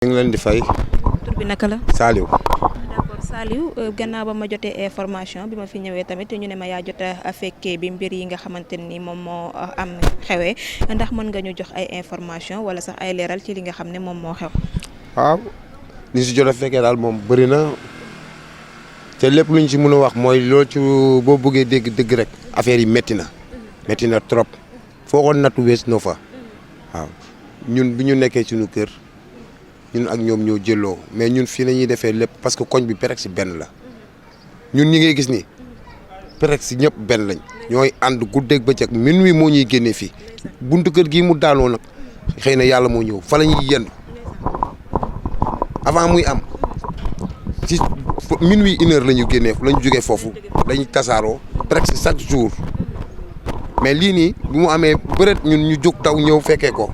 ñu ngi leen di fay. tur bi naka la. Saliou. d'accord Saliou gannaaw ba ma jotee information bi ma fi ñëwee tamit ñu ne ma yaa jot a fekkee bi mbir yi nga xamante ni moom moo am xewee ndax mën nga ñu jox ay information wala sax ay leeral ci li nga xam ne moom moo xew. waaw li si jot a fekkee daal moom bëri na te lépp luñ ci mën a wax mooy loolu ci boo bëggee dégg dëgg rek affaire yi métti na trop foo ko nattu wees noo fa waaw ñun bi ñu nekkee suñu kër ñun ak ñoom ñoo jëloo mais ñun fii la ñuy defee lépp parce que koñ bi presque benn la ñun ñi ngay gis ni presque ñëpp benn lañ ñooy ànd guddeeg bëccëg minuit moo ñuy génnee fii buntu kër gii mu daanoo nag xëy na yàlla moo ñëw fa la ñuy yendu avant muy am ci minuit 1 heure la ñu génnee la ñu jógee foofu dañuy tasaaroo presque chaque jour mais lii nii bi mu amee bëreet ñun ñu jóg taw ñëw fekkee ko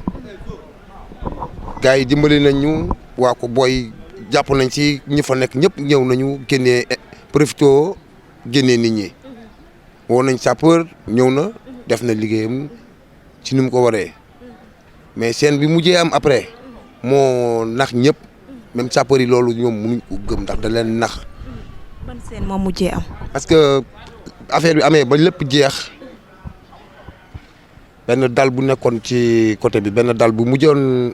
gars yi dimbali nañ ñu waa ko booy jàpp nañ ci ñi fa nekk ñëpp ñëw nañu génnee profito génnee nit ñi woo nañ sapeur ñëw na def na liggéeyam ci ni mu ko waree mais seen bi mujjee am après moo nax ñëpp même sapeur yi loolu ñoom mënuñ ko gëm ndax da leen nax. ban seen moo mujjee am. parce que affaire bi amee ba lépp jeex benn dal bu nekkoon ci côté bi benn dal bu mujjoon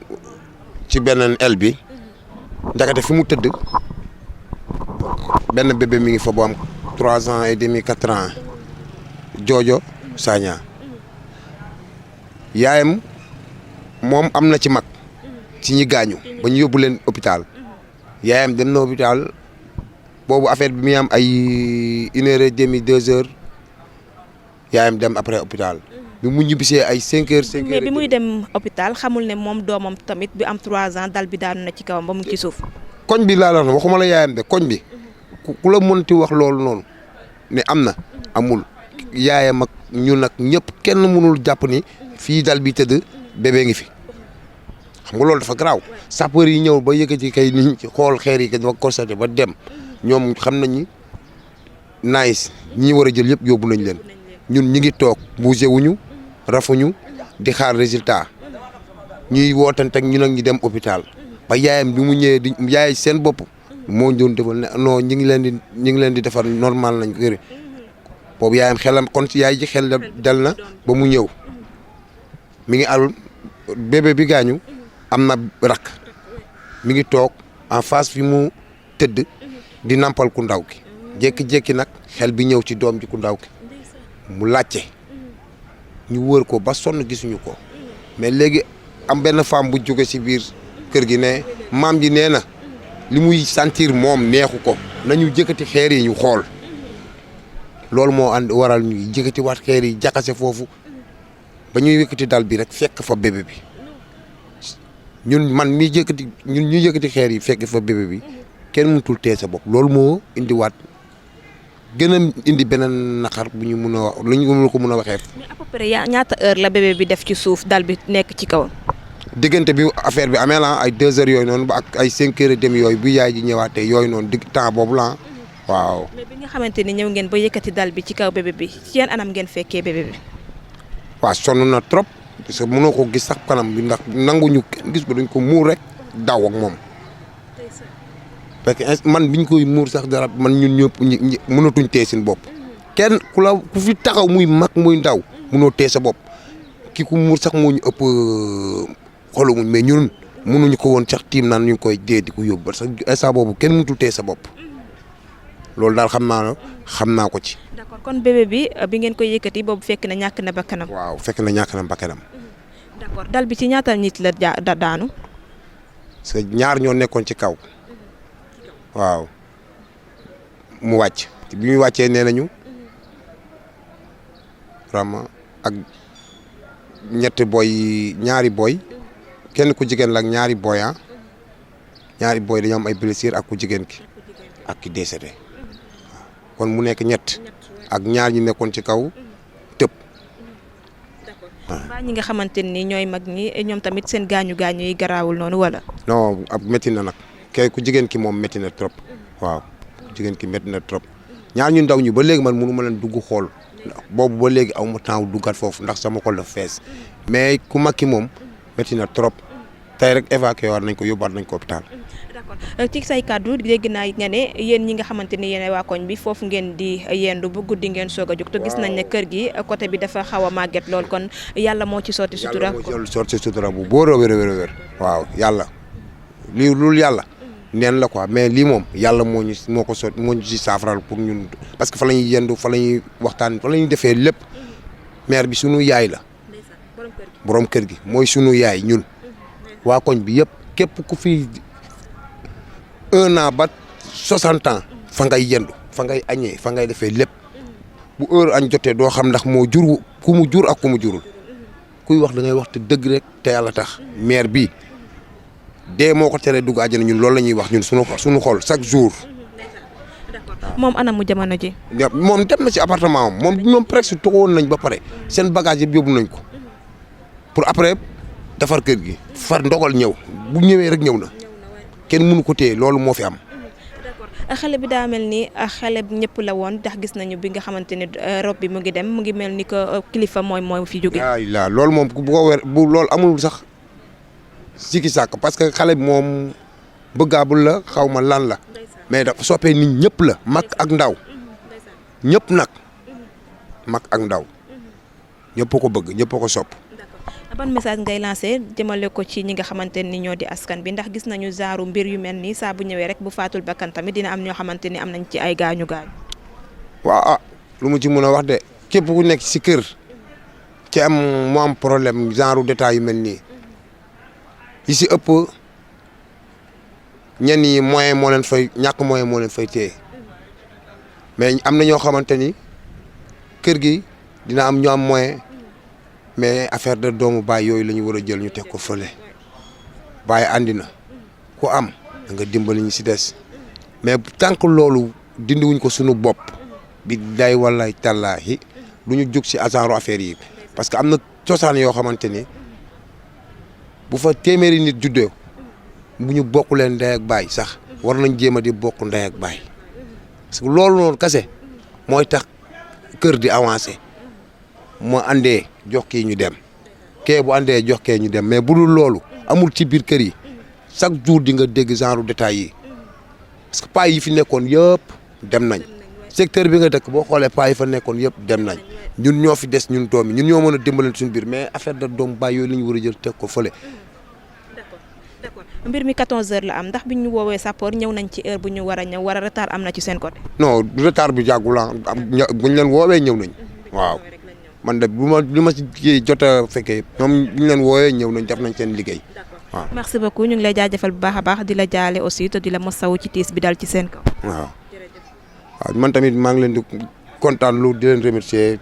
ci beneen aile bi ndakate fi mu tëdd benn bébé mi ngi fa bu am 3 ans et demi 4 ans Jojo Sagna yaayam moom am na ci mag ci ñi gaañu ba ñu yóbbu leen hôpital yaayam dem na hôpital boobu affaire bi mi am ay 1h30 2h yaayam dem après hôpital bi mu ñibbisee ay 5h. mais bi muy dem hôpital xamul ne moom doomam tamit bi am 3 ans dal bi daanu na ci kawam ba mu ci suuf. koñ bi laa la wax waxuma la yaayam de koñ bi ku la mënti wax loolu noonu ne am na amul yaayam ak ñun ak ñëpp kenn mënul jàpp ni fii dal bi tëdd bébé ngi fi xam nga loolu dafa garaaw sapeur yi ñëw ba yëkkati kay nit ci xool xeer yi ba constaté ba dem ñoom xam nañ ni nice ñi war a jël yëpp yóbbu nañ leen ñun ñi ngi toog bougé wuñu rafuñu di xaar résultat ñuy wootante ak ñun ak ñi dem hôpital ba yaayam bi mu ñëwee di yaay seen bopp moo doon defal ne non ñi ngi leen di defar normal nañ kër boobu yaayam xelam kon ci yaay ji xel dal na ba mu ñëw mi ngi al bébé bi gaañu am na rakk mi ngi toog en face fi mu tëdd di nampal ku ndaw ki jékki-jékki nag xel bi ñëw ci doom ji ku ndaw ki mu laajte ñu wër ko ba sonn gisuñu ko mais léegi am benn femme bu jóge ci biir kër gi ne maam ji nee na li muy sentir moom neexu ko nañu jëkkati xeer yi ñu xool loolu moo ànd waral ñuy jëkkati waat xeer yi jaxase foofu ba ñuy yëkkati dal bi rek fekk fa bébé bi ñun ñu yëkkati xeer yi fekk fa bébé bi kenn mënutul tee sa bopp loolu moo indiwaat gën a indi beneen naqar bu ñu mun a wax lu ñu ko mun a waxee. mais à peu près ñaata heure la bébé bi def ci suuf dal bi nekk ci kaw. diggante bi affaire bi amee la ay 2 heures yooyu noonu ba ak ay 5h30 yooyu bu yaay ji ñëwaatee yooyu noonu digg temps boobu la waaw. mais bi nga xamante ni ñëw ngeen ba yëkkati dal bi ci kaw bébé bi ci yan anam ngeen fekkee bébé bi. waaw sonn na trop parce que mënoo ko gis sax kanam bi ndax nanguñu kenn gis ko dañ ko muur rek daw ak moom. parce que man biñ koy muur sax dara man ñun ñëpp mënatuñ tee seen bopp kenn ku fi taxaw muy mag muy ndaw mënoo tee sa bopp ki ku muur sax moo ñu ëpp xolu muñ mais ñun mënuñu ko woon sax tiim naan ñu ngi koy dee di ko yóbbu parce que instant boobu kenn mënatul tee sa bopp loolu daal xam naa ko ci. d'accord kon bébé bi ngeen koy yëkkati boobu fekk na ñàkk na bakkanam. waaw fekk na ñàkk na bakkanam. d'accord dal bi ci ñaata nit la daanu. parce que ñaar ñoo nekkoon ci kaw. waaw mu wàcc bi muy wàccee nee nañu vraiment ak ñaari boy kenn ku jigéen la ak ñaari boy ñaari boy dañoo am ay blessures ak ku jigéen ki ak ki décédé kon mu nekk ñett ak ñaar ñi nekkoon ci kaw tëb. waaw ñi nga xamante ni ñooy mag ñi ñoom tamit seen gaañu yi garaawul noonu wala. non ab métti na nag. kay ku jigéen ki moom métti na trop waaw ku jigéen ki métti na trop ñaar ñu ndaw ñu ba léegi man mënu ma leen dugg xool boobu ba léegi aw ma temps duggaat foofu ndax sama xol dafa fees mais ku mag ki moom métti na trop tey rek évacué war nañ ko yóbbaat nañ ko hôpital. d'accord ci say kàddu dégg naa nga ne yéen ñi nga xamante ni yéen waa koñ bi foofu ngeen di yendu bu guddi ngeen soog a jóg te gis nañ ne kër gi côté bi dafa xaw a màgget lool kon yàlla moo ci sotti sutura. yàlla moo ci sotti sutura bu boo a wér waaw yàlla lii lul yàlla neen la quoi mais lii moom yàlla moo ko sotti moo ñu ci saafaral pour ñun parce que fa la ñuy yendu fa la ñuy waxtaan fa la ñuy defee lépp maire bi sunu yaay la borom kër gi mooy sunu yaay ñun waa koñ bi yëpp képp ku fi 1 an ba 60 ans fa ngay yendu fa ngay añee fa ngay defee lépp bu heure añ jotee doo xam ndax moo jur ku mu jur ak ku mu jurul kuy wax da ngay wax te dëgg rek te yàlla tax maire bi dee moo ko teree dugg àjjana ñun loolu la ñuy wax ñun suñu xol chaque jour. moom ana mu jamono ji. moom dem na ci appartement am moom presque toxoon nañ ba pare seen bagage yëpp yóbbu nañ ko pour après defar kër gi far ndogal ñëw bu ñëwee rek ñëw na kenn mënu ko téye loolu moo fi am. xale bi daa mel ni xale bi ñëpp la woon ndax gis nañu bi nga xamante ni rob bi mu ngi dem mu ngi mel ni que kilifa mooy fi jóge. waaw loolu moom bu ko wér bu loolu amul sax sikki sàkk parce que xale bi moom bëggaabul la xaw ma lan la mais dafa soppee nit ñëpp la mag ak ndaw ñëpp nag mag ak ndaw ñëpp ko bëgg ñëpp ko sopp. ban message ngay lancé jëmale ko ci ñi nga xamante ni ñoo di askan bi ndax gis nañu zaaru mbir yu mel nii saa bu ñëwee rek bu faatul bakkan tamit dina am ñoo xamante ni am nañ ci ay gaañu. waaw lu mu ci mën a wax de képp ku nekk si kër ci mu am problème genre détail yu mel nii yi si ëpp ñenn yi moyen moo leen fay ñàkk moyen moo leen fay téye mais am na ñoo xamante ni kër gi dina am ñu am moyen. mais affaire de doomu baay yooyu la ñu war a jël ñu teg ko fële baay andi na ku am da nga dimbali ñu si des mais tant que loolu dindiwuñ ko suñu bopp bi day wallaay tallaahi du ñu jóg si genre affaire yi parce que am na cosaan yoo xamante ni bu fa téeméeri nit juddoo bu ñu bokk leen ndey ak baay sax war nañ jéem a di bokk ndey ak baay parce que loolu noonu kase mooy tax kër di avancé. moo andee jox kii ñu dem kee bu andee jox kee ñu dem mais bu dul loolu amul ci biir kër yi chaque jour di nga dégg genre détails yi parce que paa yi fi nekkoon yëpp dem nañ secteur bi nga dëkk boo xoolee paa yi fa nekkoon yëpp dem nañ ñun ñoo fi des ñun doom yi ñun ñoo mën a dimbalante suñu biir mais affaire de doom baay yooyu la ñu war a jël teg ko fële. d'accord mbir mi 14h la am ndax bi ñu woowee sapeur ñëw nañ ci heure bu ñu war a ñëw wala retard am na ci seen côté. non retard bi jàggul bu ñu leen woowee ñëw nañ waaw. man de li ma ci jot a fekkee ñoom ñu leen wooyee ñëw nañ def nañ seen liggéey waaw. merci beaucoup ñu ngi lay jaajëfal bu baax a baax di la jaale aussi te di la masawu ci tiis bi dal ci seen kaw. waaw man tamit maa ngi leen di kontaan lu di leen remercier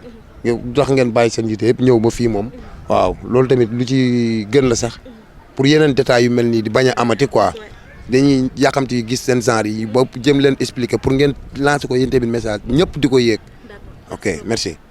tax ngeen bàyyi seen yite yëpp ñëw ba fii moom. waaw loolu tamit lu ci gën la sax pour yeneen détails yu mel nii di bañ a amati quoi dañuy yàqamti gis seen genre yi ba jëm leen expliquer pour ngeen lancer ko yéen tamit message ñëpp di ko yéeg ok merci.